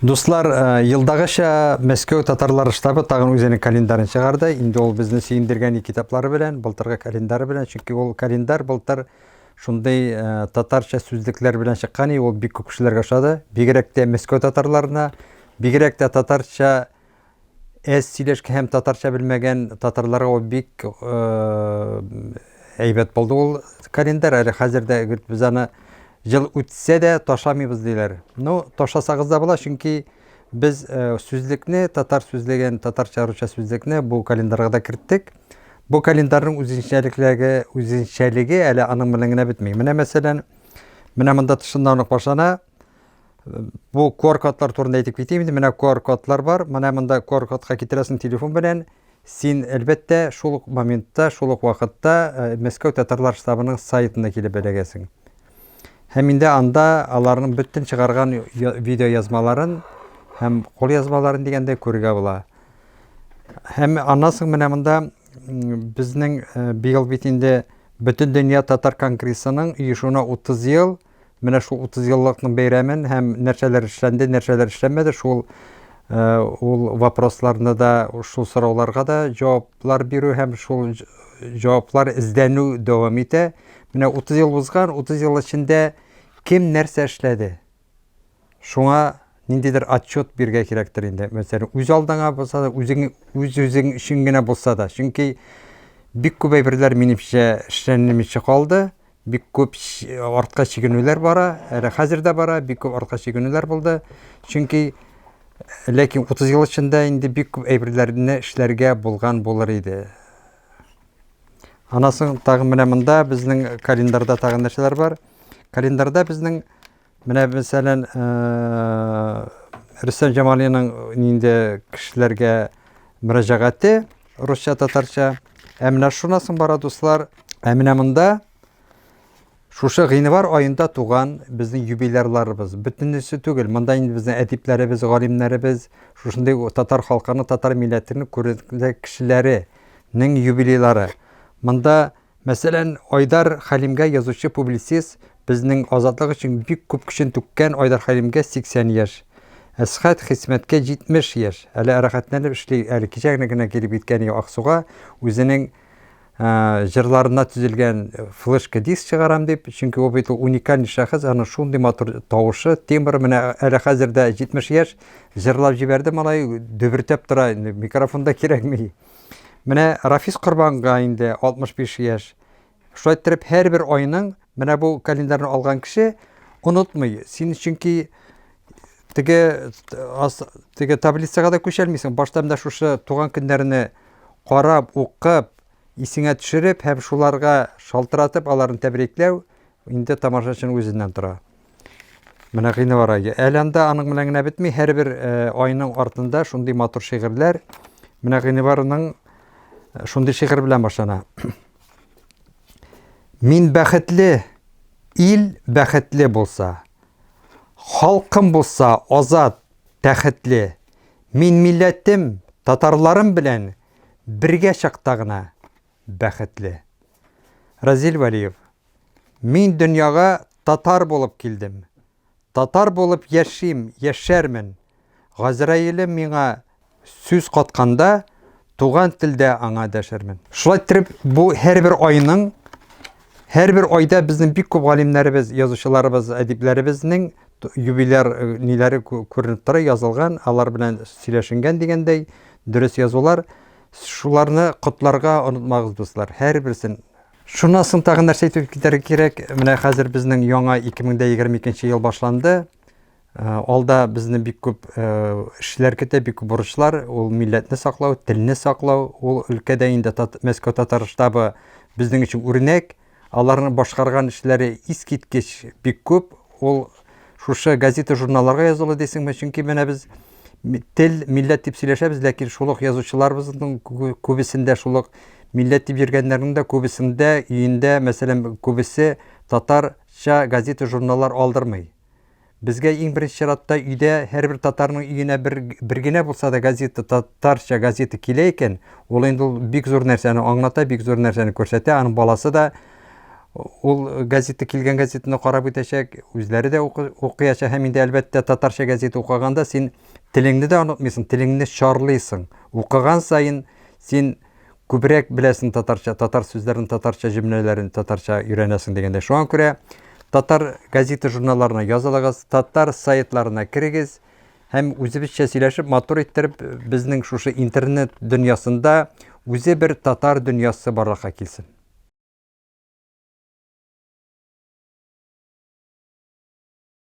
Дуслар, э, елдагыча Мәскәү татарлары штабы тагын үзенең календарен чыгарды. Инде ул безне сөендергән китаплары белән, былтыргы календары белән, чөнки ул календар былтыр шундый э, татарча сүзлекләр белән чыккан иде, ул бик күп кешеләргә ошады. Бигрәк тә Мәскәү татарларына, бигрәк тә татарча әз сөйләшкән һәм татарча белмәгән татарларга ул бик э, әйбәт булды ул календарь. Әле хәзер дә без аны ел үтсә дә ташламыйбыз диләр. Ну, ташласагыз да була, чөнки без э, сүзлекне, татар сүзлеген, татарча русча сүзлекне бу календарьга да керттек. Бу календарьның үзенчәлекләге, үзенчәлеге әле аның белән генә бетми. Менә мәсәлән, менә монда тышыннан ук башлана. Бу QR кодлар турында әйтеп китим инде. Менә QR кодлар бар. Менә монда QR кодка китерәсең телефон белән. Син, әлбәттә, шул ук моментта, шул ук вакытта э, Мәскәү татарлар штабының сайтына килеп эләгәсең. Һәм инде анда аларның бөтен чыгарган видео язмаларын һәм кул язмаларын дигәндә күрергә була. Һәм аннан соң менә монда безнең э, быел бит инде Бөтендөнья татар конгрессының оешуына 30 ел. Менә шул 30 еллыкның бәйрәмен һәм нәрсәләр эшләнде, нәрсәләр эшләнмәде, шул э, ул вопросларны да, шул сорауларга да җаваплар бирү һәм шул җаваплар эзләнү дәвам итә. Менә 30 ел узган, 30 ел эчендә кем нәрсә эшләде? Шуңа ниндидер отчет бирергә кирәктер инде. Мәсәлән, үз алдыңа булса да, үзең үз-үзең өчен генә булса да. Чөнки бик күп әйберләр минемчә эшләнмичә калды. Бик күп артка чигенүләр бара, әле хәзер дә бара, бик күп артка чигенүләр булды. Чөнки ләкин 30 ел эчендә инде бик күп әйберләрне эшләргә булган булыр иде. Аннан соң тагын менә монда безнең календарьда тагын нәрсәләр бар? Календарьда безнең менә мәсәлән, Рөстәм Җамалиның нинди кешеләргә мөрәҗәгате русча, татарча. Ә менә шуннан соң бара, дуслар, ә менә монда шушы гыйнвар аенда туган безнең юбилярларыбыз. Бөтенесе түгел, монда инде безнең әдипләребез, галимнәребез, шушындый татар халкының, татар милләтенең күренекле кешеләренең юбилейлары. Монда Мәсәлән, Айдар Хәлимгә язучы, публицист, безнең азатлык өчен бик күп көчен түккән Айдар Хәлимгә 80 яшь. Әсхәт Хисмәткә 70 яшь. Әле рәхәтләнеп эшли, әле кичә генә генә килеп киткән иде Аксуга, үзенең җырларына төзелгән флешка диск чыгарам дип, чөнки ул бит ул уникальный шәхес, аның шундый матур тавышы, тембры, менә әле хәзер дә 70 яшь, җырлап җибәрде малай, дөбертәп тора, инде микрофон да кирәкми. Менә Рафис Корбанга инде 65 яшь. Шулай иттереп, һәрбер айның менә бу календарьны алган кеше онытмый. Син чөнки теге ас, теге таблицага да күчәлмисең. Башта менә шушы туган көннәрне карап, укып, исеңә төшереп һәм шуларга шалтыратып, аларны тәбрикләү инде тамашачының үзеннән тора. Менә гыйнвар ае. Әле анда аның белән генә бетми, һәрбер э, айның артында шундый матур шигырьләр. Менә гыйнварның э, шундый шигырь белән башлана. Мин бәхетле, ил бәхетле булса, халкым булса азат, тәхетле. Мин милләтем, татарларым белән бергә чакта гына бәхетле. Разил Вәлиев. Мин дөньяга татар булып килдем. Татар булып яшим, яшәрмен. Газраилем миңа сүз катканда, туган телдә аңа дәшәрмен. Шулай иттереп, бу һәрбер айның, һәрбер айда безнең бик күп галимнәребез, язучыларыбыз, әдипләребезнең юбиляр э, ниләре күренеп тора, язылган, алар белән сөйләшенгән дигәндәй, дөрес язулар. Шуларны котларга онытмагыз, дуслар. Һәрберсен Шуннан соң тагын нәрсә әйтеп китәргә кирәк, менә хәзер безнең яңа 2022 ел башланды. Э, алда безне бик күп э, эшләр көтә, бик күп бурычлар. Ул милләтне саклау, телне саклау, ул өлкәдә инде Мәскәү татар штабы безнең өчен үрнәк. Аларның башкарган эшләре искиткеч бик күп. Ул шушы газета журналларга языла дисеңме? Чөнки менә без тел, милләт дип сөйләшәбез, ләкин шул ук язучыларыбызның күбесендә шул ук милләт дип йөргәннәрнең дә күбесендә өендә, мәсәлән, күбесе татарча газета, журналлар алдырмый. Безгә иң беренче чиратта өйдә һәрбер татарның өенә бер, бер генә булса да газета, татарча газета килә икән, ул инде ул бик зур нәрсәне аңлата, бик зур нәрсәне күрсәтә, аның баласы да Ул газета килгән газетаны карап үтәчәк, үзләре дә укыячак һәм инде әлбәттә татарча газета укыганда син телеңне дә онытмыйсың, телеңне чарлыйсың. Укыган саен син күбрәк беләсең татарча, татар сүзләрен, татарча җөмләләрен, татарча өйрәнәсең дигәндә. Шуңа күрә татар газета журналларына язылыгыз, татар сайтларына керегез һәм үзебезчә сөйләшеп, матур иттереп безнең шушы интернет дөньясында үзе бер татар дөньясы барлыкка килсен.